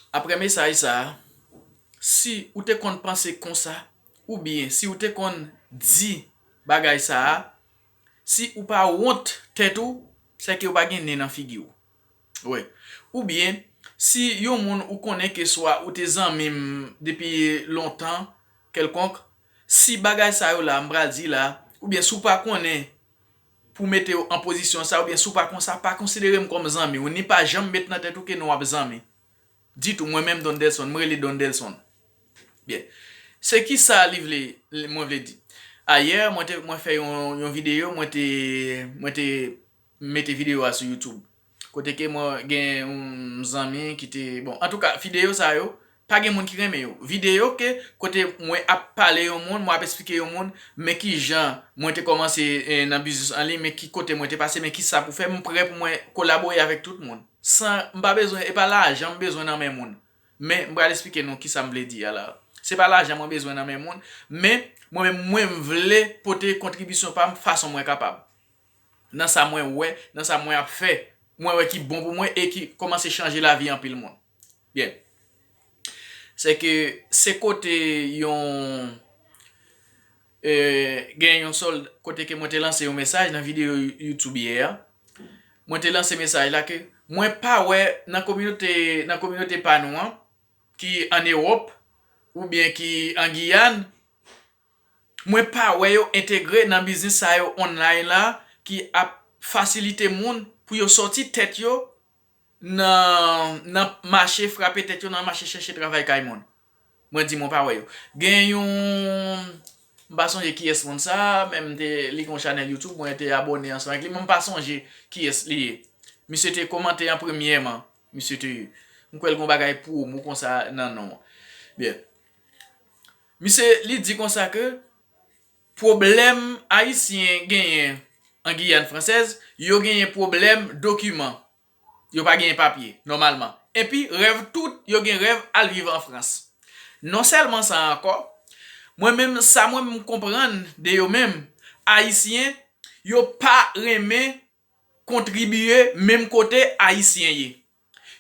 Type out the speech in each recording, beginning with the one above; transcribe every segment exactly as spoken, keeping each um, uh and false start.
Apre mesaj sa a, si ou te konn panse konsa, oubyen si ou te konn di bagay sa a, si ou pa wont tèt ou, sèke ou pa gen nen nan figi w. Wi. Oubyen, si yon moun ou konnen ke swa ou te zanmi m depi lontan, kèlkonk, si bagay sa yo la, m pral di la, oubyen si w pa konnen pou mete w an pozisyon sa, oubyen si w pa konsa, pa konsidere m kòm zanmi w, ni pa janm met nan tèt ou ke nou ap zanmi. Ditou, mwen menm Don Delson, mwen rele Don Delson. Byen. Se ki sa li vle, mwen vle di. Ayè, mwen te, mwen fè yon, yon videyo, mwen te, mwen te mete videyo a sou YouTube. Kote ke mwen gen yon zanmi ki te, bon, antouka, videyo sa yo, pa gen moun ki renmen yo. Videyo ke kote mwen ap pale yon moun, mwen ap esplike yon moun, men ki jan mwen te kòmanse eh, nan biznis an liy, men ki kote mwen te pase, men ki sa pou fè, m prè pou mwen kolabore avèk tout moun. San, m pa bezwen, e pa lajan m bezwen nan men moun. Men, m pral esplike nou ki sa m vle di a la. Se pa lajan mwen bezwen nan men moun, men mwen menm, mwen vle pote kontribisyon pa m fason mwen kapab. Nan sa mwen wè, nan sa mwen ap fè, mwen wè ki bon pou mwen e ki kòmanse chanje lavi anpil moun. Byen. Se ke se kote yon eh, gen yon sòl kote ke mwen te lanse yon mesaj nan videyo YouTube yè a. Mwen te lanse mesaj la ke mwen pa wè nan kominote nan kominote pa nou an ki an Ewòp oubyen ki an Giyàn, mwen pa wè yo entegre nan biznis sa yo online la ki ap fasilite moun pou yo sòti tèt yo nan nan mache frape tèt yo nan mache chèche travay kay moun. Mwen di mwen pa wè yo. Gen yon m pa sonje kiyès moun sa, men m te li gen yon chanèl YouTube, mwen te abòne ansanm avèk li, men m pa sonje kiyès li ye. Misye te kòmante an premyèman. Misye te m kwè l gen yon bagay pwomo konsa nan non. Byen. Misye li di konsa ke pwoblèm Ayisyen genyen an Giyàn Fransèz, yo genyen pwoblèm dokiman. Yo pa genyen papye, nòmalman. Epi, rèv tout, yo gen rèv al viv an Frans. Non sèlman sa ankò, mwen menm, sa mwen menm konprann de yo menm, Ayisyen, yo pa renmen kontribiye menm kote Ayisyen ye.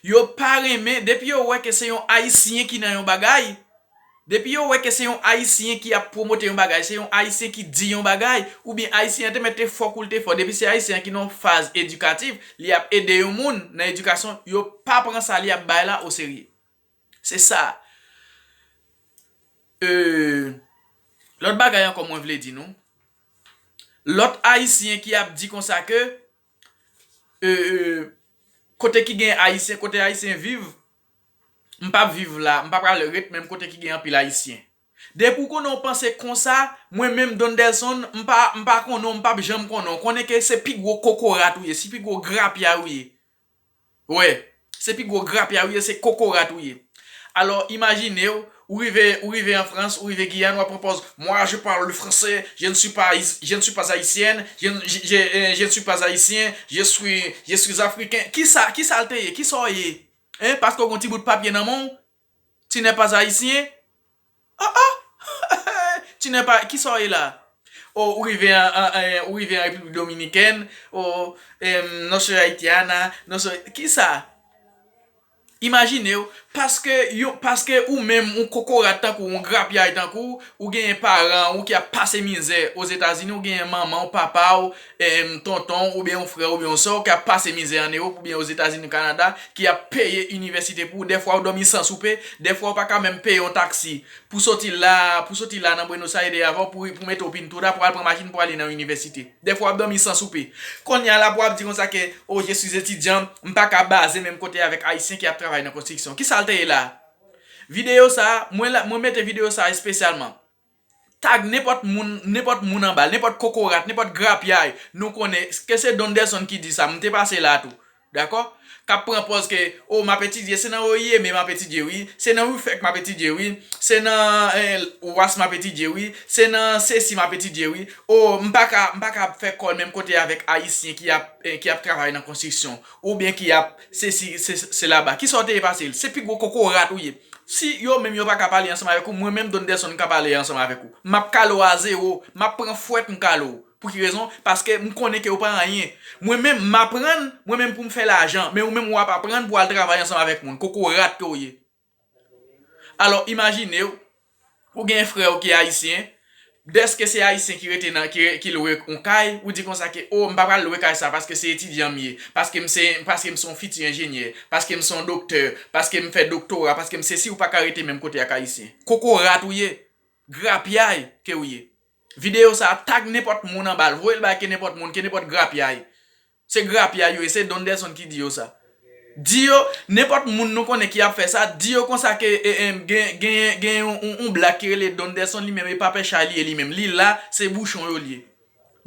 Yo pa renmen, depi yo wè ke se yon Ayisyen ki nan yon bagay, depi yo wè ke se yon Ayisyen ki ap pwomote yon bagay, se yon Ayisyen ki di yon bagay, oubyen Ayisyen an te mèt te fò kou l te fò, depi se Ayisyen an ki nan yon faz edikatif, li ap ede yon moun nan edikasyon, yo pa pran sa li ap bay la oserye. Se sa. Euh, lòt bagay ankò mwen vle di nou. Lòt Ayisyen ki ap di konsa ke euh, kote ki gen Ayisyen, kote Ayisyen viv, m p ap viv la, m pa pral ret menm kote ki gen anpil Ayisyen. Depi w konnen w panse konsa, mwen menm Don Delson, m pa, m pa konnen w, m p ap janm konnen w. Konnen ke se pi gwo kokorat ou ye, se pi gwo grapyay ou ye. Wi, se pi gwo grapyay ou ye, se kokorat ou ye. Alò, imajine w, ou rive, ou rive an Frans, ou rive Giyàn, w ap pran pòz, moi, je parle le français, je ne suis pas, je ne suis pas haïtienne, je, je, je, euh, je ne suis pas haïtien, je suis, je suis africain. Kisa, kisa l te ye? Kisa w ye? Hein? Paske w gen yon ti bout papye nan men w? Tu n'es pas haïtien? Oh, oh! Tu n'es pas, kisa w ye la? Oh, ou rive an, an, an, ou rive an Repiblik Dominikèn, oh, em, no soy haitiana, no soy, kisa? Imajine w, paske, yon, paske ou menm, yon kokorat tankou w, yon grapyay tankou w, ou genyen paran w ki ap pase mizè Ozetazini, ou genyen manman w, papa w, em, tonton w, oubyen yon frè w, oubyen yon sè w ki ap pase mizè an Ewòp, oubyen Ozetazini, Kanada, ki ap peye inivèsite pou ou. Dèfwa ou dòmi san soupe, dèfwa ou pa ka menm peye yon taksi pou soti la, pou soti la nan Buenos Aires avè w, pou, pou mete w Pintura, pou al pran machin pou ale nan inivèsite. Dèfwa w ap dòmi san soupe. Kounye a la pou w ap di konsa ke, oh, je suis étudiant, m pa ka baze menm kote avèk Ayisyen ki ap travay nan konstriksyon. Kisa l te ye la? Videyo sa a, mwen la, mwen mete videyo sa a espesyalman. Tag nenpòt moun, nenpòt moun anba l, nenpòt kokorat, nenpòt grapyay nou konnen, ke se Don Delson ki di sa, m te pase la tou. Dakò? K ap pran pòz ke, oh, m ap etidye, se nan O I M E m ap etidye, wi. Se nan UFEC m ap etidye, wi. Se nan eh, was m ap etidye, wi. Se nan sesi m ap etidye, wi. Oh, m pa ka, m pa ka fè kòl menm kote avèk Ayisyen ki ap, eh, ki ap travay nan konstriksyon. Oubyen ki ap, sesi, se, se laba. Kisa w te ye pase l? Se pi gwo kokorat ou ye. Si yo menm yo pa ka pale ansanm avèk ou, mwen menm Don Delson m ka pale ansanm avèk ou. M ap kale w a zewo, m ap pran fwèt m kale w. Pou ki rezon? Paske m konnen ke ou pa anyen. Mwen menm, m aprann, mwen menm pou m fè lajan, men ou menm w ap aprann pou al travay ansanm avèk moun. Kokorat ke w ye. Alò, imajine w, ou gen frè w ki ayisyen, dèske se ayisyen ki rete nan, ki, ki lwe yon kay, ou di konsa ke, o, m pa pral lwe kay sa paske se etidyan m ye, paske m se, paske m se yon fiti enjenyè, paske m se yon doktè, paske m fè doktora, paske m sesi, ou pa ka rete menm kote ak ayisyen. Kokorat ou ye, grapyay ke w ye. Videyo sa a, tag nenpòt moun anba l, voye l bay ke nenpòt moun, ke nenpòt grapyay. Se grapyay yo ye, se Dondelson ki di yo sa. Di yo, nenpòt moun nou konnen ki ap fè sa, di yo konsa ke e, e, gen, gen, gen yon, yon, yon black ki rele Dondelson li menm, e pa pè chay li ye li menm. Li la, se bouchon yo li ye.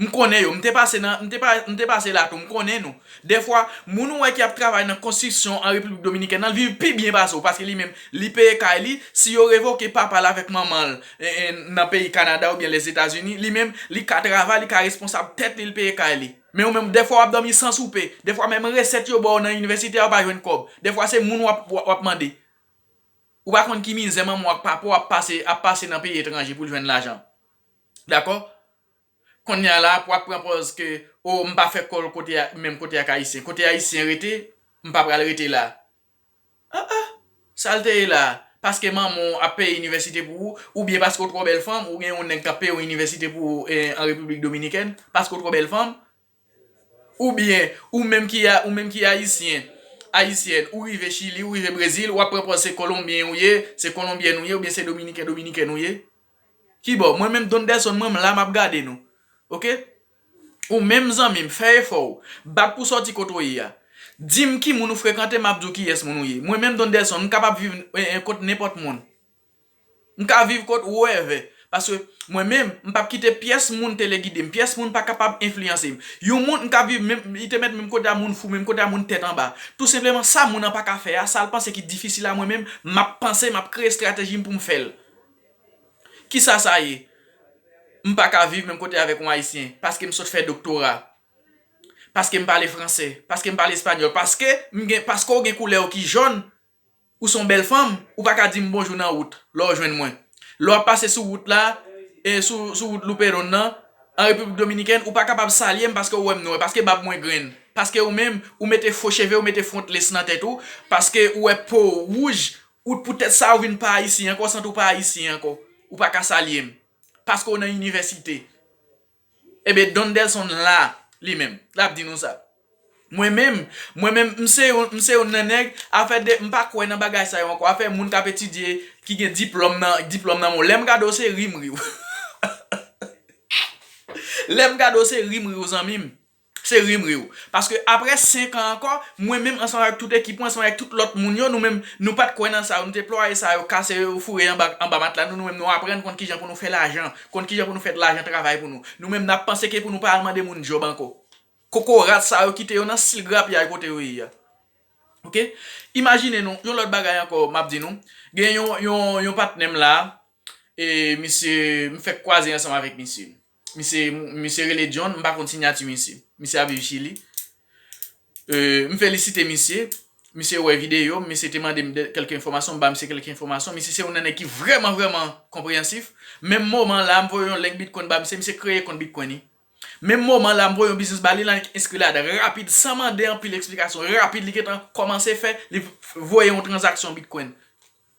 M konnen yo, m te pase nan, m te pa, m te pase la tou, m konnen nou. Dèfwa, moun ou wè ki ap travay nan konstriksyon an Repiblik Dominikèn nan, l viv pi byen pase w, paske li menm, li peye kay li, si yo revoke papa l avèk manman l e, e, nan peyi Kanada oubyen Lèzetazini, li menm, li ka travay, li ka responsab tèt li, li peye kay li. Men ou menm, dèfwa w ap dòmi san soupe. Dèfwa menm resèt yo ba w nan inivèsite a, ou pa jwenn kòb. Dèfwa se moun w ap, w ap mande. Ou pa konn ki mizè manman w ak papa w ap pase, ap pase nan peyi etranje pou l jwenn lajan. Dakò? Kounye a la, pou w ap pran pòz ke, o, m pa fè kòl kote a, menm kote ak ayisyen. Kote ayisyen rete, m pa pral rete la. Ah, ah, sa l te ye la? Paske manman w ap peye inivèsite pou ou, oubyen paske w twò bèl fanm, ou gen yon nèg k ap peye w inivèsite pou ou, e, an Repiblik Dominikèn, paske w twò bèl fanm? Oubyen, ou menm ki a, ou menm ki ayisyen, ayisyèn, ou rive Chili, ou rive Brezil, w ap pran pòz se kolonbyen ou ye, se kolonbyèn ou ye, oubyen se dominiken, dominikèn ou ye? Kibò? Mwen menm, Dondelson, mwen m la, m ap gade nou. Oke? Ou menm zanmi m, fè efò w. Bat pou sòti kote w ye a. Di m ki moun ou frekante, m ap di w kiyès moun ou ye. Mwen menm, Dondelson, m kapab viv, e, e, kot nenpòt moun. M ka viv kot wherever. Paske mwen menm, m p ap kite pyès moun telegide m, pyès moun pa kapab enfliyanse m. Yon moun, m ka viv menm, li te mèt menm kote a moun fou, menm kote a moun tèt anba. Tou senpleman, sa moun nan pa ka fè a, sa l panse ki difisil a, mwen menm, m ap panse, m ap kreye estrateji m pou m fè l. Kisa sa ye? M pa ka viv menm kote avèk yon ayisyen, paske m sot fè doktora, paske m pale fransè, paske m pale espanyòl, paske m gen, paske w gen koulè w ki jòn, ou se yon bèl fanm, ou pa ka di m bonjou nan wout, lè w jwenn mwen. Lè w ap pase sou wout la, e sou, sou wout Luperón nan, an Repiblik Dominikèn, ou pa kapab salye m paske w wè m nwè, paske bab mwen grenn, paske ou menm, ou mete fo cheve, ou mete front lace nan tèt ou, paske ou wè po w wouj, ou poutèt sa ou vin pa ayisyen ankò, santi w pa ayisyen ankò, ou pa ka salye m. Paske w nan inivèsite. Ebyen, Dondelson la, li menm, l ap di nou sa. Mwen menm, mwen menm, m se yon, m se yon nan nèg, afè de, m pa kwè nan bagay sa yo ankò. Afè moun k ap etidye, ki gen diplòm nan, diplòm nan men w. Lè m gade w, se ri m ri w. Lè m gade w, se ri m ri w, zanmi m. Se ri m ri w. Paske apre senk an ankò, mwen menm ansanm avèk tout ekip mwen, ansanm avèk tout lòt moun yo, nou menm, nou pa t kwè nan sa yo, nou te plwaye sa yo, kase yo, foure anba, anba matla nou, nou menm nou aprann konn kijan pou nou fè lajan, konn kijan pou nou fè lajan travay pou nou. Nou menm n ap panse ke pou nou pa al mande moun djòb ankò. Kokorat sa yo kite yo nan sil grapyay kote yo ye a. Oke? Imajine nou, yon lòt bagay ankò, m ap di nou. Gen yon, yon, yon patnè m la, e misye, m fèk kwaze ansanm avèk misye. Misye, misye rele John, m pa konn siyati misye. Misye ap viv Chili. E, m felisite misye. Misye wè videyo m, misye te mande m de, kèlke enfòmasyon, m ba misye kèlke enfòmasyon. Misye se yon nèg ki vrèman, vrèman konpreyansif. Menm moman la, m voye yon link Bitcoin ba misye, misye kreye kont Bitcoin li. Menm moman la, m voye yon biznis ba li, l annik enskri ladan rapid, san mande anpil eksplikasyon. Rapid, li gentan kòmanse fè, li voye yon tranzaksyon Bitcoin.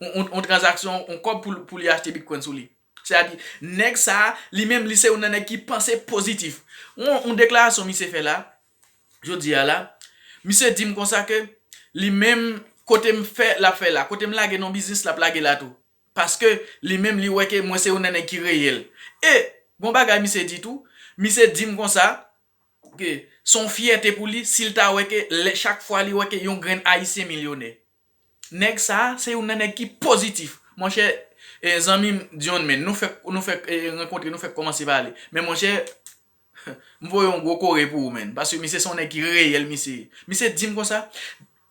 Yon, yon, yon tranzaksyon, yon kòb pou, pou li achte Bitcoin sou li. Sètadi, nèg sa a, li menm, li se youn nan nèg ki panse pozitif. Yon, yon deklarasyon misye fè la, jodi a la, misye di m konsa ke li menm, kote m fè, l ap fè la. Kote m lage nan biznis, l ap lage la tou. Paske li menm, li wè ke mwen se youn nan nèg ki reyèl. E, gon bagay misye di tou, misye di m konsa, ke se yon fyète pou li, si l ta wè ke lè, chak fwa li wè ke yon grenn Ayisyen milyonè. Nèg sa a, se youn nan nèg ki pozitif. Monchè, e, zanmi m, John, men, nou fèk, nou fèk, e, rankontre, nou fèk kòmanse pale. Men, monchè, m voye yon gwo kore pou ou, men. Paske misye se yon nèg ki reyèl, misye. Misye di m konsa,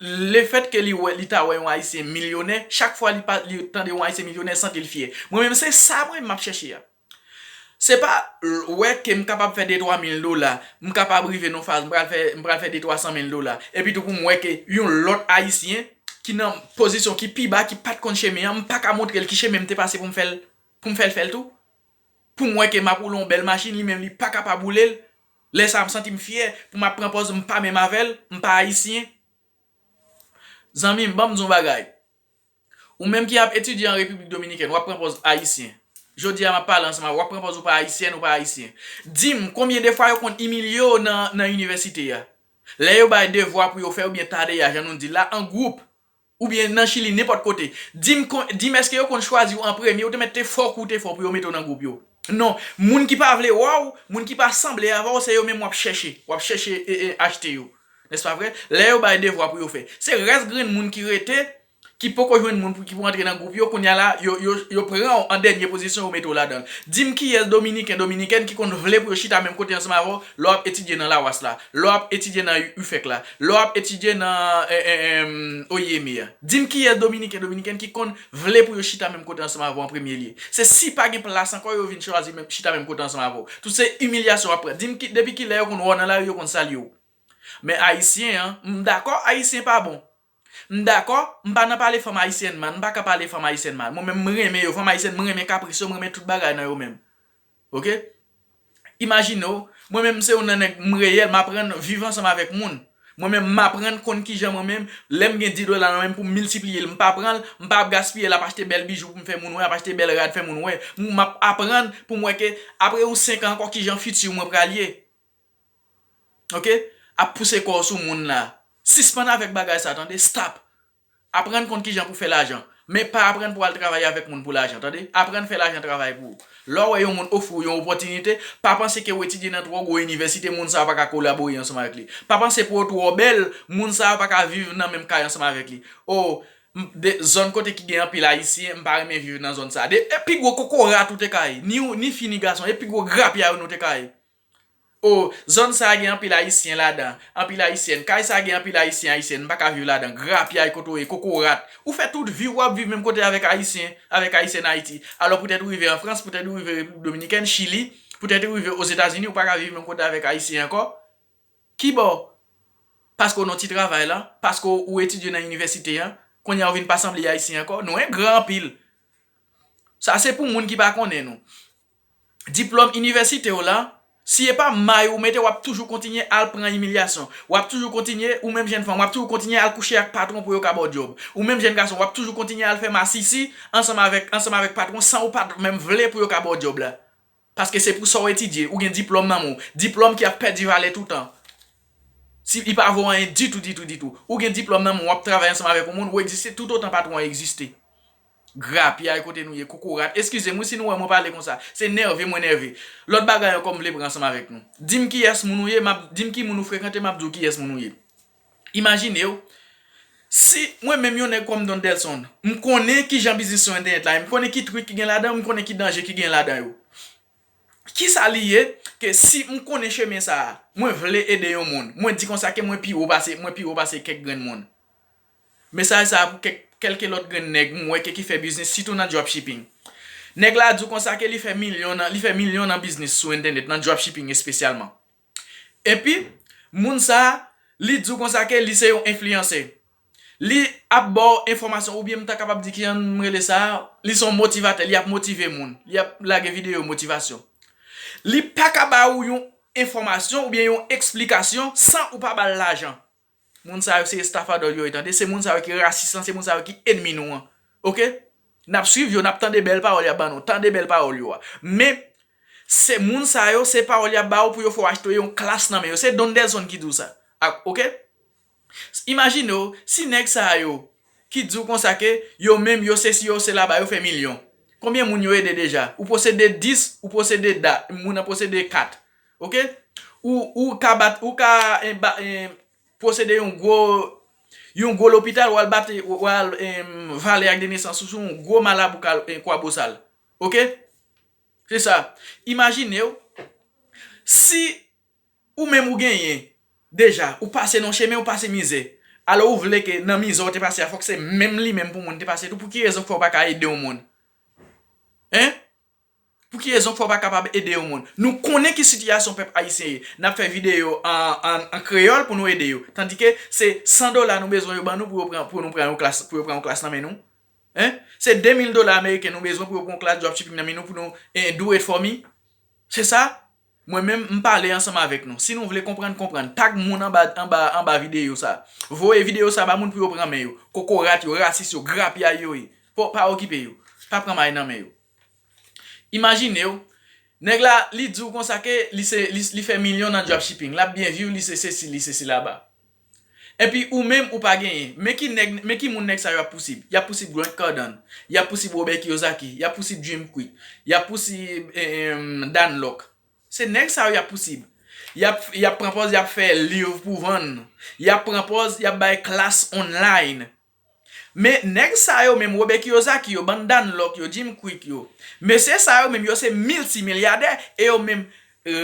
lefètke li wè, li ta wè yon Ayisyen milyonè, chak fwa li pa, li tande yon Ayisyen milyonè, l santi l fyè. Mwen menm, se sa, mwen, m ap chèche a. Se pa l-, wè ke m kapab fè de twa mil dola, m kapab rive nan faz, m pral fè, m pral fè de twa san mil dola. Epi tou pou m wè ke yon lòt Ayisyen ki nan pozisyon ki pi ba, ki pa t konn chemen an, m pa ka montre l ki chemen m te pase pou m fè l, pou m fè l fè l tou. Pou m wè ke m ap woule yon bèl machin, li menm li pa kapab woule l. Lè sa a, m santi m fyè, pou m ap pran pòz m pa menm avè l, m pa Ayisyen. Zanmi m, ban m di w yon bagay. Ou menm ki ap etidye an Repiblik Dominikèn, w ap pran pòz ayisyen. Jodi a m ap pale ansanm avè w, w ap pran pòz ou pa ayisyèn, ou pa ayisyen. Di m, konbyen de fwa yo konn imilye w nan, nan inivèsite a? Lè yo bay devwa pou yo fè oubyen tadeyaj, jan nou di la, an gwoup, oubyen nan Chili, nenpòt kote. Di m, kon- di m èske yo konn chwazi w an premye, ou te mèt te fò kou te fò pou yo mete w nan gwoup yo? Non. Moun ki pa vle wè w, moun ki pa sanble avè w, se yo menm w ap chèche. W ap chèche e, e, achte yo. Nèspa vre? Lè yo bay devwa pou yo fè. Se rès grenn moun ki rete, ki poko jwenn moun pou, ki pou antre nan gwoup yo, kounye a la, yo, yo, yo pran w an dènye pozisyon, yo mete w ladan l. Di m kiyès Dominiken, Dominikèn ki konn vle pou yo chita menm kote ansanm avè w, lè w ap etidye nan Lawas la, lè w ap etidye nan UFEC la, lè w ap etidye nan eh, eh, eh, O I M E a. Di m kiyès Dominiken, Dominikèn ki konn vle pou yo chita menm kote ansanm avè w an premye lye. Se si pa gen plas ankò, yo vin chwazi menm, chita menm kote ansanm avè w. Tout se imilyasyon w ap pran. Di m ki, depi kilè yo konn wè w nan lari, yo konn salye w. Men Ayisyen an, m dakò, Ayisyen pa bon. M dakò, m pa nan pale fanm ayisyèn mal, m pa ka pale fanm ayisyèn mal. Mwen menm, m renmen yo, fanm ayisyèn, m renmen kapris yo, m renmen tout bagay nan yo menm. Oke? Imajine w, mwen menm, m se youn nan nèg, m reyèl, m aprann viv ansanm avèk moun. Mwen menm, m aprann konn kijan mwen menm, lè m gen dis dola nan men m pou m miltipliye l, m pa pran l, m pa ap gaspiye l ap achte bèl bijou pou m fè moun wè, ap achte bèl rad fè moun wè. M, m ap aprann pou m wè ke apre yon senk an ankò, kijan fiti mwen pral ye. Oke? Ap pouse kò w sou moun la. Sispann avèk bagay sa, tande? Stop. Aprann konn kijan pou fè lajan. Men pa aprann pou al travay avèk moun pou lajan, tande? Aprann fè lajan travay pou ou. Lè w wè yon moun ofri w yon opòtinite, pa panse ke w etidye nan twò gwo inivèsite, moun sa a pa ka kolabore ansanm avèk li. Pa panse pou w twò bèl, moun sa a pa ka viv nan menm kay ansanm avèk li. O, m- de, zòn kote ki gen anpil Ayisyen, m pa renmen viv nan zòn sa a. De, e pi gwo kokorat ou te ka ye. Ni, ni fi ni gason, e pi gwo grapyay nou te ka ye. O, zòn sa a gen anpil Ayisyen ladan, anpil Ayisyèn. Kay sa a gen anpil Ayisyen, Ayisyèn. M pa ka viv ladan. Grapyay kote w ye, kokorat. Ou fè tout vi w, w ap viv menm kote avèk Ayisyen, avèk Ayisyèn Ayiti. Alò, poutèt ou rive an Frans, poutèt ou rive Repiblik Dominikèn, Chili, poutèt ou rive Ozetazini, ou pa ka viv menm kote avèk Ayisyen ankò? Kibò? Paske w nan ti travay la, paske w etidye nan inivèsite an, kounye a w vin pa sanble Ayisyen ankò? Nou engra anpil. Sa se pou moun ki pa konnen nou. Diplòm inivèsite w la, si e pa may ou mete, w ap toujou kontinye al pran imilyasyon. W ap toujou kontinye, ou menm jèn fanm, w ap toujou kontinye al kouche ak patwon pou yo ka ba w djòb. Ou menm jèn gason, w ap toujou kontinye al fè masisi ansanm avèk, ansanm avèk patwon san ou pa t menm vle pou yo ka ba w djòb la. Paske se pou sa w etidye, ou gen diplòm nan men w. Diplòm ki ap pèdi valè toutan. Si li pa vo anyen ditou, ditou, ditou. Ou gen diplòm nan men w, w ap travay ansanm avèk yon moun, ou egziste toutotan patwon an egziste. Grapyay kote nou ye, kokorat. Eskize m wi si nou wè mwen pale konsa. Se nève mwen nève. Lòt bagay ankò m vle pran ansanm avèk nou. Di m kiyès moun ou ye, m ap, di m ki moun ou frekante, m ap di w kiyès moun ou ye. Imajine w, si mwen menm yon nèg kòm Don Delson, m konnen kijan biznis sou entènèt la ye, m konnen ki trik ki gen ladan, m konnen ki danje ki gen ladan yo. Kisa li ye ke si m konnen chemen sa a, mwen vle ede yon moun, mwen di konsa ke mwen pi wo pase, mwen pi wo pase kèk grenn moun. Mesaj sa a pou kèk, kèlke lòt grenn nèg m wè ke ki fè biznis, sitou nan dropshipping. Nèg la di w konsa ke li fè milyon nan, li fè milyon nan biznis sou entènèt, nan dropshipping espesyalman. Epi, moun sa a, li di w konsa ke li se yon enfliyansè. Li ap ba w enfòmasyon, oubyen m ta kapab di kijan m rele sa a, li se yon motivatè, li ap motive moun, li ap lage videyo motivasyon. Li pa ka ba ou yon enfòmasyon oubyen yon eksplikasyon san ou pa ba l lajan. Moun sa yo se estafadòl yo ye, tande. Se moun sa yo ki rasis lan, se moun sa yo ki ènmi nou an. Oke? N ap swiv yo, n ap tande bèl pawòl y ap ban nou. Tande bèl pawòl yo a. Men, se moun sa yo, se pawòl y ap ba ou pou yo fè w achte yon klas nan men yo. Se Don Delson ki di w sa. A, oke? Imajine w, si nèg sa yo ki di w konsa ke yo menm, yo se si yo se laba, yo fè milyon. Konbyen moun yo ede deja? Ou posede dis, ou posede da, moun nan posede kat. Oke? Ou, ou ka bat, ou ka, eh, ba, eh, posede yon gwo, yon gwo lopital, w al bate, w al, em, vale ak de nesans ou sou yon gwo malabou ka, eh, Kwabosal. Oke? Se sa. Imajine w, si ou menm ou genyen, deja, ou pase nan chemen, ou pase mizè. Alò ou vle ke nan mizè ou te pase a, fòk se menm li menm pou moun te pase tou. Pou ki rezon k fè w pa ka ede yon moun? Hein? Pou ki rezon k fè w pa kapab ede yon moun? Nou konnen ki sitiyasyon pèp ayisyen ye. N ap fè videyo an, an, an kreyòl pou nou ede yo. Tandike se san dola nou bezwen yo ban nou pou yo pran, pou nou pran yon klas, pou yo pran yon klas nan men nou. Hein? Se de mil dola ameriken nou bezwen pou yo pran yon klas dropshipping nan men nou pou nou, eh, do it for me. Se sa? Mwen menm, m pale ansanm avèk nou. Si nou vle konprann, konprann. Tag moun anba, anba, anba videyo sa. Voye videyo sa ba moun pou yo pran men yo. Kokorat yo, rasis yo, grapyay yo ye. Pa, pa okipe yo. Pa pran may nan men yo. Imajine w, nèg la, li di w konsa ke li se, li, li fè milyon nan dropshipping. L ap byen viv, li se sesi, li se sela ba. Epi ou menm ou pa genyen. Men ki nèg, men ki moun nèg sa yo ap pousib. Y ap pousib Grant Cardone. Y ap pousib Robert Kiyosaki. Y ap pousib Jim Kwik. Y ap pousib, eh, eh, Dan Lok. Se nèg sa yo y ap pousib. Y ap, y ap pran pòz, y ap fè liv pou vann. Y ap pran pòz, y ap bay klas online. Men nèg sa yo menm, Robert Kiyosaki yo, bann Dan Lok yo, Jim Kwik yo, mesye sa yo menm, yo se miltimilyadè, e yo menm,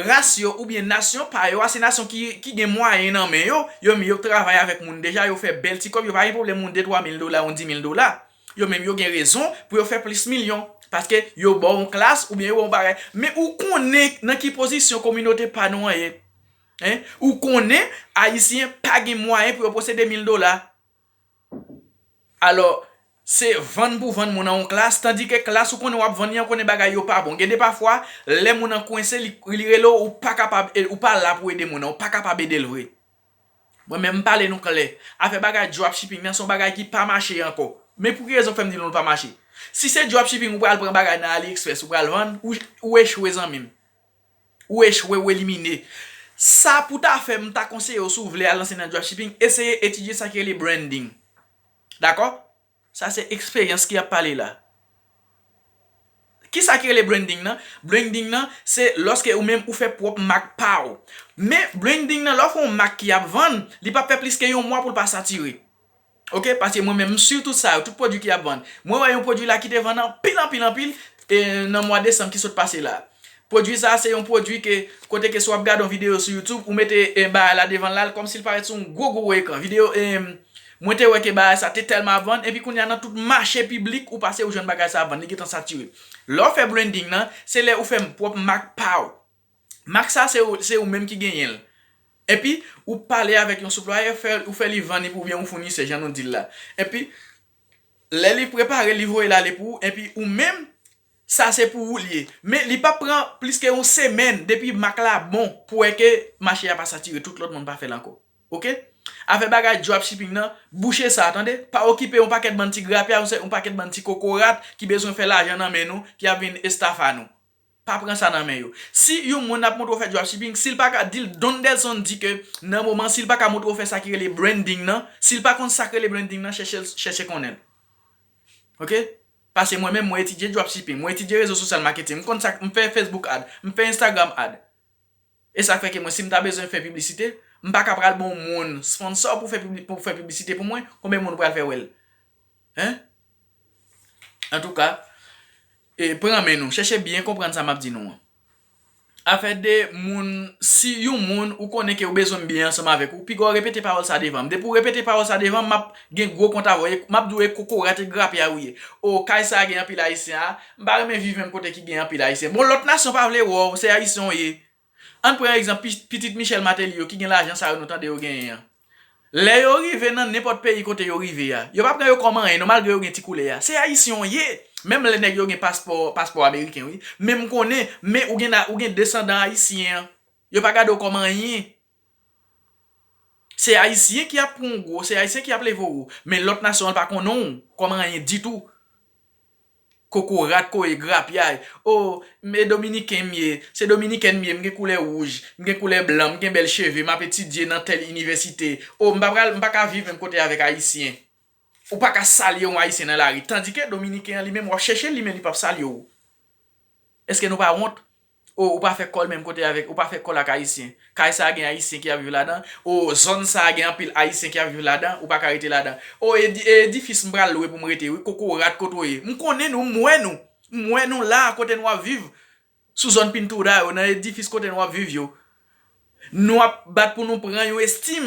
ras yo oubyen nasyon pa yo a, se nasyon ki, ki gen mwayen nan men yo, yo menm yo travay avèk moun deja, yo fè bèl ti kòb, yo pa gen pwoblèm moun de twa mil dola, yon di mil dola. Yo menm yo gen rezon pou yo fè plis milyon, paske yo ba w yon klas oubyen yo ba w yon bagay. Men ou konnen nan ki pozisyon kominote pa nou an ye. Hein? Ou konnen Ayisyen pa gen mwayen pou yo posede mil dola. Alò, se vann pou vann moun nan yon klas, tandike klas ou konnen w ap vann li an, konnen bagay yo pa bon. Gen de pafwa, lè moun nan kwense, li, li rele w, ou pa kapab, ou pa la pou ede moun nan, ou pa kapab ede l vre. Mwen menm, m pale nou klè. Afè bagay dropshipping nan, se yon bagay ki pa mache ankò. Men pou ki rezon k fè m di nou l pa mache? Si se dropshipping, ou pral pran bagay nan AliExpress, ou pral vann, ou, ou echwe, zanmi m. Ou echwe, ou elimine. Sa pou ta fè, m ta konseye w, si w vle al lanse nan dropshipping, eseye etidye sa ki rele branding. Dakò? Sa se eksperyans ki ap pale la. Kisa ki rele branding nan? Branding nan, se lòske ou menm ou fè pwòp mak pa w. Men branding nan, lè w fè yon mak ki ap vann, li p ap fè plis ke yon mwa pou l pa satire. Oke? Paske mwen menm, m swiv tout sa yo, tout pwodui ki ap vann. Mwen wè yon pwodui la ki te vann anpil, anpil, anpil, e, nan mwa desanm ki sot pase la. Pwodui sa a se yon pwodui ke, kote ke si w ap gade yon videyo sou YouTube, ou mete, e, bagay la devan l la, l kòmsi l parèt sou yon gwo, gwo, gwo ekran. Videyo, e, mwen te wè ke bagay sa te tèlman ap vann, epi kounye a nan tout mache piblik ou pase ou jwenn bagay sa ap vann, li gentan satire. Lè w fè branding nan, se lè ou fè pwòp mak pa w. Mak sa se ou, se ou menm ki genyen l. Epi, ou pale avèk yon siplwayè, fè, ou fè li vann li pou oubyen yon founisè, jan nou di l la. Epi, lè li prepare, li voye l ale pou ou, epi ou menm, sa se pou ou l ye. Men li p ap pran plis ke yon semèn depi mak la bon pou wè ke mache a pa satire, tout lòt moun pa fè l ankò. Oke? Afè bagay dropshipping nan, bouche sa, tande? Pa okipe yon pakèt bann ti grapyay, yon pakèt bann ti kokorat ki bezwen fè lajan nan men nou, ki ap vin estafa nou. Pa pran sa nan men yo. Si yon moun ap montre w fè dropshipping, si l pa ka di l, Don Delson di ke nan moman, si l pa ka montre w fè sa ki rele branding nan, si l pa konn sa k rele branding nan, chèche l, chèche konnen l. Oke? Paske mwen menm, mwen etidye dropshipping, mwen etidye rezo sosyal marketing, m konn sa, m fè Facebook ad, m fè Instagram ad. E sa k fè ke mwen, si m ta bezwen fè piblisite, m pa ka pral ba yon moun sponsor pou fè pibli-, pou fè piblisite pou mwen, konbyen moun pral fè wè l? Hein? Antouka, e, pran men nou, chèche byen konprann sa m ap di nou an. Afè de moun, si yon moun ou konnen ke ou bezwen m byen ansanm avèk ou, piga w repete pawòl sa devan m. Depi w repete pawòl sa devan m, m ap gen gwo kont avè w, e m ap di w e kokorat e grapyay ou ye. O, kay sa a gen anpil Ayisyen a, m pa renmen viv menm kote ki gen anpil Ayisyen. Bon, lòt nasyon pa vle wè w, se Ayisyen w ye. Ann pran egzanp pi-, pitit Michel Martelly yo ki gen lajan sa yo nou tande yo genyen an. Lè yo rive nan nenpòt peyi kote yo rive a, yo pa pran yo kòm anyen non, malgre yo gen ti koulè a. Se Ayisyen w ye. Menm lè nèg yo gen paspò, paspò ameriken, wi. Men m konnen, men ou gen, ou gen desandan Ayisyen an. Yo pa gade w kòm anyen. Se Ayisyen ki ap pran w gwo, se Ayisyen ki ap leve w wo. Men lòt nasyon an pa konnen w kòm anyen ditou. Kokorat, koye, grapyay. O, m e Dominiken m ye. Se Dominikèn m ye, m gen koulè wouj, m gen koulè blan, m gen bèl cheve, m ap etidye nan tèl inivèsite. O, m pa pral, m pa ka viv menm kote avèk Ayisyen. Ou pa ka salye yon Ayisyen nan lari. Tandike Dominiken an li menm, w ap chèche l, li menm li p ap salye w. Èske nou pa wont? O, ou pa fè kòl menm kote avèk, ou pa fè kòl ak Ayisyen. Kay sa a gen Ayisyen ki ap viv ladan. O, zòn sa a gen anpil Ayisyen ki ap viv ladan, ou pa ka rete ladan. O, edi-, e edifis m pral lwe pou m rete, wi, kokorat kote w ye. M konnen nou, m wè nou. M wè nou la, kote nou ap viv. Sou zòn Pintura yo, nan edifis kote nou ap viv yo. Nou ap bat pou nou pran yon estim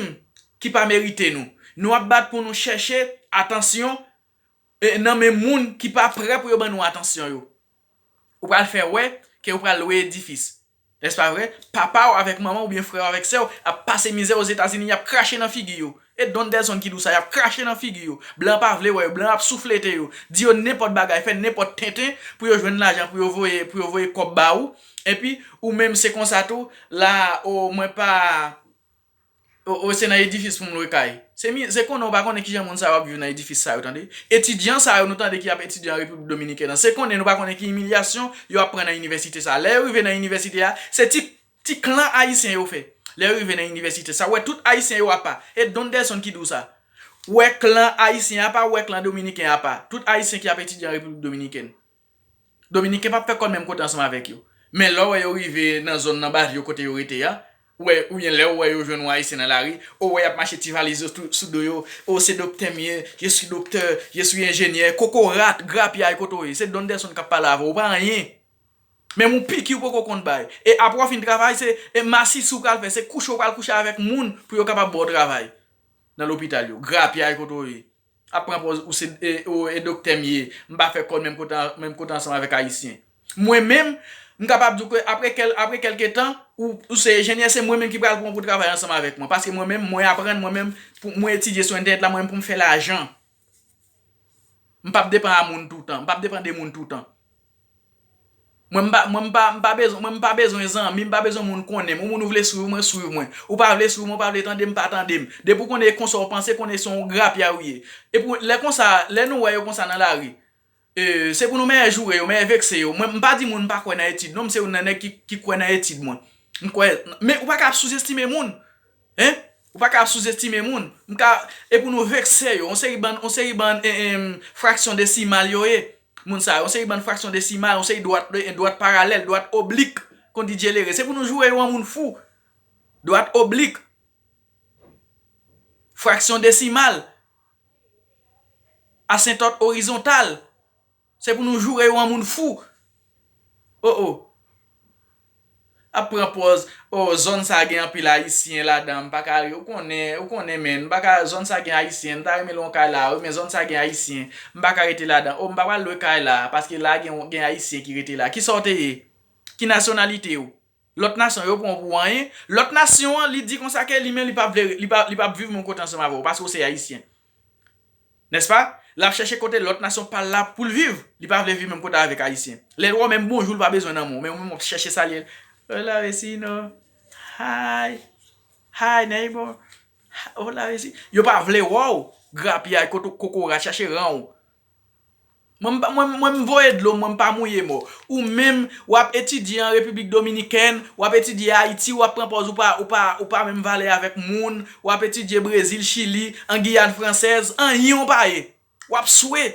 ki pa merite nou. Nou ap bat pou nou chèche atansyon, e, nan men moun ki pa prè pou yo ban nou atansyon yo. Ou pral fè wè ke ou pral lwe edifis. Nèspa vre? Papa w avèk manman w oubyen frè w avèk sè w ap pase mizè Ozetazini, y ap krache nan figi yo. E Don Delson ki di w sa, y ap krache nan figi yo. Blan pa vle wè yo, blan ap souflete yo. Di yo nenpòt bagay, fè nenpòt tenten pou yo jwenn lajan, pou yo voye, pou yo voye kòb ba ou. Epi, ou menm se konsa tou, la, o, mwen pa, o, o, se nan edifis pou m lwe kay. Se mi, se konnen ou pa konnen kijan moun sa yo ap viv nan edifis sa yo, tande. Etidyan sa yo nou tande ki ap etidye an Repiblik Dominikèn an, se konnen nou pa konnen ki imilyasyon yo ap pran nan inivèsite sa. Lè yo rive nan inivèsite a, se ti, ti klan ayisyen yo fè. Lè yo rive nan inivèsite sa, ou wè tout ayisyen yo apa. E Don Delson ki di w sa. Ou wè klan ayisyen apa, ou wè klan dominiken apa. Tout ayisyen ki ap etidye an Repiblik Dominikèn. Dominiken p ap fè kòl menm kote ansanm avèk yo. Men lè w wè yo rive nan zòn nan, baryè kote yo rete a, ou wè, oubyen lè w wè yo jwenn yon ayisyen nan lari, ou wè y ap mache ti valiz yo sou, sou do yo, o se doktè m ye, je suis docteur, je suis ingénieur, kokorat, grapyay kote w ye, se Don Delson k ap pale avè w, ou pa anyen. Menm yon piki w poko konn bay. E apre w fin travay, se, e masisi w pral fè, se kouche w pral kouche avèk moun pou yo kapab ba w travay nan lopital yo. Grapyay kote w ye. Ap pran pòz ou se, e, ou, e doktè m ye. M pa fè kòl menm kote, menm kote ansanm avèk ayisyen. Mwen menm, m kapab di w ke apre kèl-, apre kèlke tan, ou, ou se enjenyè, se mwen menm ki pral pran pou travay ansanm avèk mwen. Paske mwen menm, mwen aprann, mwen menm, pou mwen etidye sou entènèt la, mwen menm pou m fè lajan. M p ap depann a moun toutan. M p ap depann de moun toutan. Mwen m pa, mwen m pa, m pa bezwen, mwen m pa bezwen zanmi, m pa bezwen moun konnen m. Ou moun ou vle swiv mwen, swiv mwen. Ou pa vle swiv mwen, ou pa vle tande m, pa tande m. Depi w konnen e konsa w panse, konnen se yon grapyay ou ye. Epi lè konsa, lè nou wè yo konsa nan lari, e, se pou nou mèye joure yo, mèye vekse yo. Mwen m pa di moun m pa kwè nan etid non, m se youn nan nèg ki, ki kwè nan etid mwen. M kwè, men ou pa ka ap souzestime moun. Hein? Ou pa ka ap souzestime moun. M ka, e pou nou vekse yo. Yon seri bann, yon seri bann, e, e, fraksyon desimal yo ye. Moun sa yo, yon seri bann fraksyon desimal, yon seri dwat, e, dwat paralèl, dwat oblik, kon di Djelere. Se pou nou joure yo an moun fou. Dwat oblik. Fraksyon desimal. Asentòt orizontal. Se pou nou joure yo an moun fou. Oh, oh. Ap pran pòz, oh, zòn sa gen anpil ayisyen ladan, m pa ka ri. Ou konnen, ou konnen, men, m pa ka, zòn sa gen ayisyen, m ta renmen lwe yon kay la, wi, men zòn sa gen ayisyen, m pa ka rete ladan. Oh, m pa pral lwe kay la, paske la gen, gen ayisyen ki rete la. Kisa w te ye? Ki nasyonalite w? Lòt nasyon yo pran w pou anyen. Lòt nasyon an, li di konsa ke li menm li p ap vle, li p ap, li p ap viv menm kote ansanm avè w, paske w se ayisyen. Nèspa? L ap chèche kote lòt nasyon pa l la pou l viv. Li pa vle viv menm kote avèk ayisyen. Lè l wè w menm bonjou, l pa bezwen nan men w. Men ou menm w ap chèche salye l. Hola vecino. Hi. Hi neighbor. Hola vecino. Yo pa vle wè w. Grapyay, kote kokorat, chache ran w. Mwen, m pa- mwen, mwen m voye dlo, mwen m pa mouye mò. Ou menm, w ap etidye an Repiblik Dominikèn, w ap etidye Ayiti, w ap pran pòz ou pa, ou pa, ou pa menm valè avèk moun, w ap etidye Brezil, Chili, an Giyàn fransèz, anyen w pa ye. W ap swe.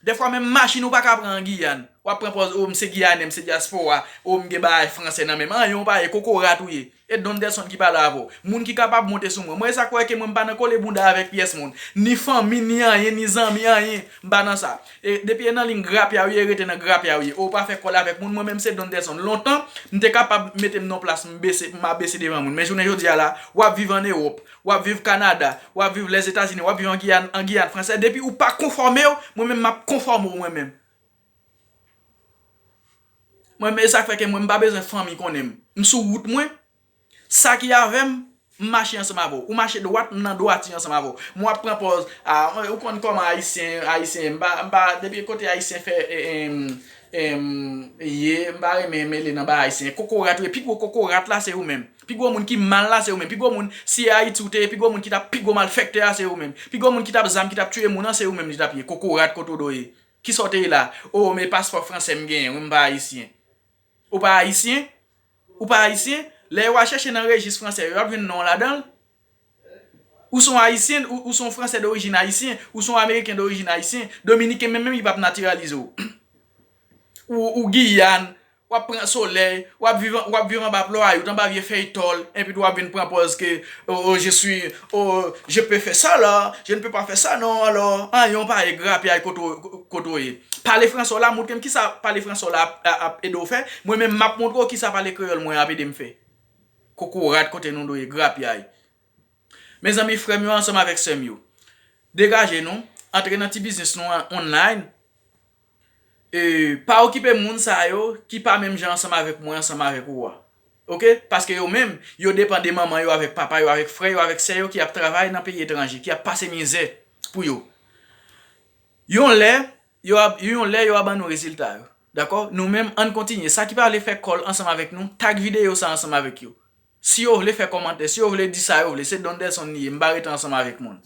Dèfwa menm machin ou pa ka pran an Giyàn. W ap pran pòz, o, m se Giyanè, m se dyaspora, o, m gen bagay fransè nan men m. Anyen w pa ye, kokorat ou ye. E Don Delson ki pale avè w. Moun ki kapab monte sou mwen. Mwen, e sa k fè ke mwen, m pa nan kole bounda avèk pyès moun. Ni fanmi, ni anyen, ni zanmi, anyen. M pa nan sa. E depi e nan liy grapyay ou ye, rete nan grapyay ou ye. Ou pa fè kòl avèk moun. Mwen menm, se Don Delson. Lontan, m te kapab mete m nan plas, m bese, m abese devan moun. Men jounen jodi a la, w ap viv ann Ewòp, w ap viv Kanada, w ap viv Lèzetazini, w ap viv an Giyàn, an Giyàn fransèz. Depi ou pa konfòme w, mwen menm, m ap konfòme w mwen menm. Mwen menm, e sa k fè ke mwen, m pa bezwen fanmi konnen m. M sou wout mwen, sa ki avè m, m mache ansanm avè w. Ou mache dwat, m nan dwati ansanm avè w. Mwen ap pran pòz, a, ou konn kòman ayisyen, ayisyen, m pa, m pa, depi kote ayisyen fè, e, em, em, ye, m pa renmen mele nan bagay ayisyen. Kokorat ou ye, pi gwo kokorat la se ou menm. Pi gwo moun ki mal la se ou menm. Pi gwo moun, si e Ayiti ou te ye, pi gwo moun ki t ap pi gwo malfèktè a se ou menm. Pi gwo moun ki t ap zam, ki t ap tiye moun an se ou menm li t ap ye. Kokorat kote w do ye. Kisa w te ye la? O, men paspò fransè m genyen, wi, m pa ayisyen. Ou pa ayisyen? Ou pa ayisyen? Lè yo al chèche nan rejis fransè yo, y ap jwenn non w ladan l. Ou se yon ayisyen, ou, ou se yon fransè dorijin ayisyen, ou se yon ameriken dorijin ayisyen, dominiken menm, menm, li p ap natiralize w. Ou, ou Giyàn, w ap pran solèy, w ap viv, w ap viv anba plwayout, anba vye fèy tòl, enpi tou w ap vin pran pòz ke, oh, oh, je suis, oh, je peux faire ça là, je ne peux pas faire ça non, alors, anyen w pa ye, grapyay kote w, kote w ye. Pale fransè w la, montre m kisa pale fransè w la ap, ap, ap ede w fè, mwen menm m ap montre w kisa pale kreyòl mwen ap ede m fè. Kokorat kote nou do ye, grapyay. Mezanmi, frè m yo ansanm avèk sè m yo, degaje nou, antre nan ti biznis nou an online. E, pa okipe moun sa yo ki pa menm jan ansanm avèk mwen, ansanm avèk ou a. Oke? Paske yo menm, yo depann de manman yo, avèk papa yo, avèk frè yo, avèk sè yo ki ap travay nan peyi etranje, ki ap pase mizè pou yo. Yon lè, yo a, yon lè yo a ban nou rezilta yo. Dakò? Nou menm, ann kontinye. Sa ki pa vle fè kòl ansanm avèk nou, tag videyo sa ansanm avèk yo. Si yo vle fè kòmantè, si yo vle di sa yo vle, se Don Delson li ye, m pa rete ansanm avèk moun.